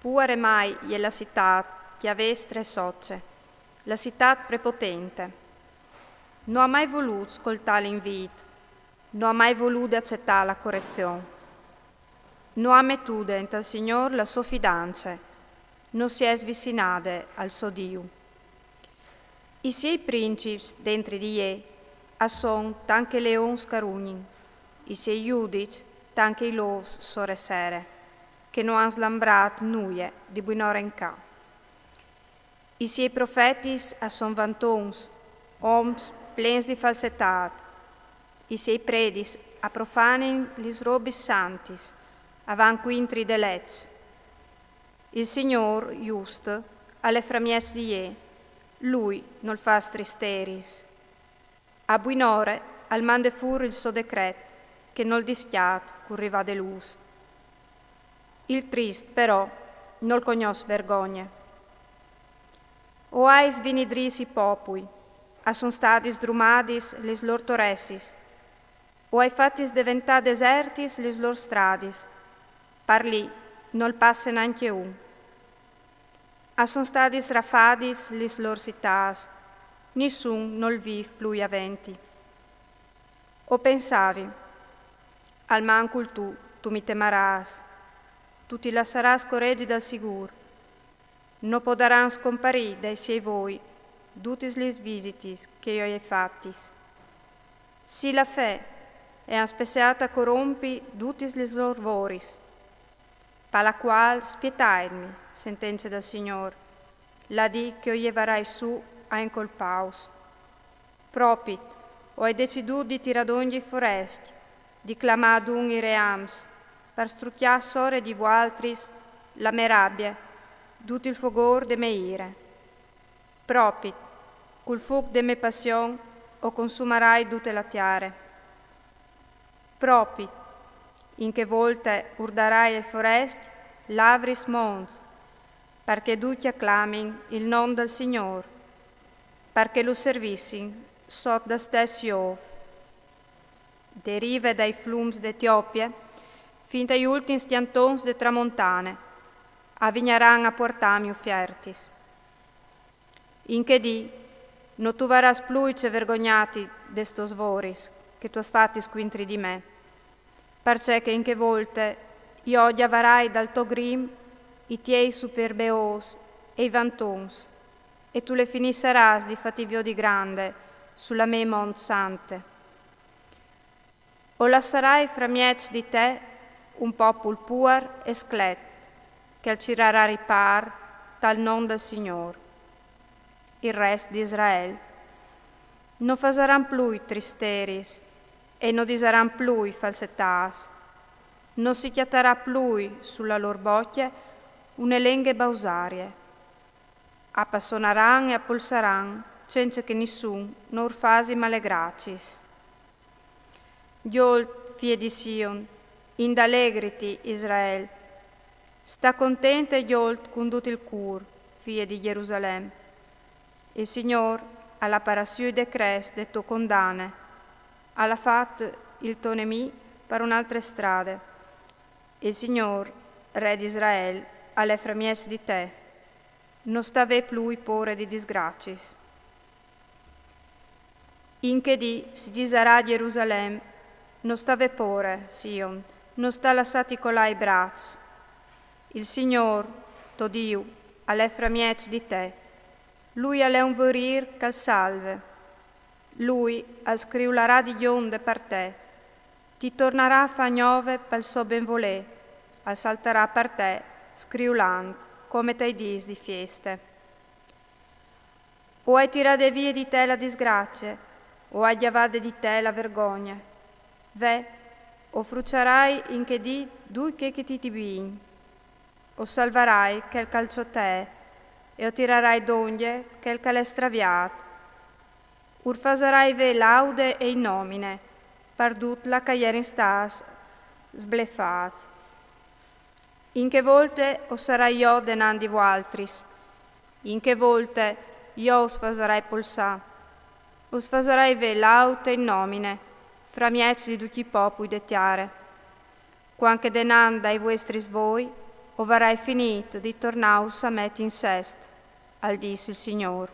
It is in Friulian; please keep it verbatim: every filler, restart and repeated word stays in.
Uaremai e la citât che a vês tre soce, la citât prepotente. No à mai volût scoltâ l'invît, no à mai volût acetâ la corezion. No à metude intal Signôr la sô fidance, no si è svicinade al so Diu. I siei princips dentri di jê a son tant che leons che a rugnin, i siei judiçs tant che i lôfs sore sere, che no àn slambrât nuie di buinore in ca. I siei profetis a son vantons, oms plens di falsetât. I siei predis a profanin lis robis santis, a van cuintri de leç. Il Signôr just al è framieç di jê, lui nol fâs tristeris. A buinore al mande fûr il so decret, che nol discjât cul rivâ de lûs. Il trist, però, nol cognòs vergogne. O ai svinidrîts i popui, a son stadis drumadis lis lôr toressis, o ai fatis deventâ desertis lis lôr stradis, par li nol passe nancje un. A son stadis rafadis lis lôr citâts, nissun nol vîf plui aventi. O pensavi: almancul tu, tu mi temarâs, tu ti lassarâs coregi dal sigûr. No podaran scomparî dai siei voi dutis lis visitis che jo i ai fatis. Sì, la fe e àn spessiât a corompi dutis lis lôr voris. Pa la cuâl spietaitmi, sentence dal Signôr, la dì che o jevarai sù a incolpâus. Propit, o ai decidût di tirâ dongje i forescj, di clamâ adun i reams, par strucjâ sore di vualtris la mê rabie, dut il fogôr de mê ire. Propit, cul fûc de mê passion o consumarai dute la tiare. Propit, in chê volte urdarai ai forescj lavris monts, par che ducj a clamin il non dal Signôr, par che lu servissin sot dal stes jôf. De rive dai flums de Etiopie, fin tai ultins cjantons de tramontane, a vignaran a puartâmi ufiertis. In chê dì no tu varâs plui ce vergognâti des tôs voris che tu âs fatis cuintri di me, parcè che in chê volte jo gjavarai dal to grim i tiei superbeôs e i vantons, e tu le finissarâs di fâti viodi grande su la mê mont sante. O lassarai framieç di te un popul puar e sclet, che al cirarà ripâr tal non dal Signôr. Il rest di Israel. No fasaran plui tristeris e no disaran plui falsetâts. No si cjatarà plui su la lôr bocje une lenghe bausarie. A passonaran e a polsaran cence che nissun no ur fasi malegracis. Gjolt, fie di Sion, indalegriti, Israel. Sta contente e gjolt cun dut il cûr, fie di Gjerusalem. Il Signôr al à parât sù i decrets de tô condane, al à fat il to nemì par une altre strade. Il Signôr, Re di Israel, al è framieç di te. No sta vê plui pôre di disgracis. In chê dì si disarà a Gjerusalem: no sta vê pôre, Sion, no sta lassâti colâ i braçs. Il Signôr, to Diu, al è framieç di te. Lui al è un vorîr che al salve. Lui al scriularà di gjonde par te. Ti tornarà a fâ gnove pal so benvolê, al saltarà par te scriulant come tai dîs di fieste. O ai tirade vie di te la disgracie, o ai gjavade di te la vergogne. Ve, o fruçarai in chê dì dut chel che ti ti bin. O salvarai chel che al cjol te e o tirarai dongje chel che al è straviât. Ur fasarai vê laude e i nomine, par dut là che a jerin stâts sblefâts. In chê volte o sarai jo denant di vualtris. In chê volte jo us fasarai polsâ. Us fasarai vê laud e i nomine, framieç di ducj i popui de tiare. Cuant che denant dai vuestris voi O varai finît di tornâus a meti in sest, al dîs il Signôr.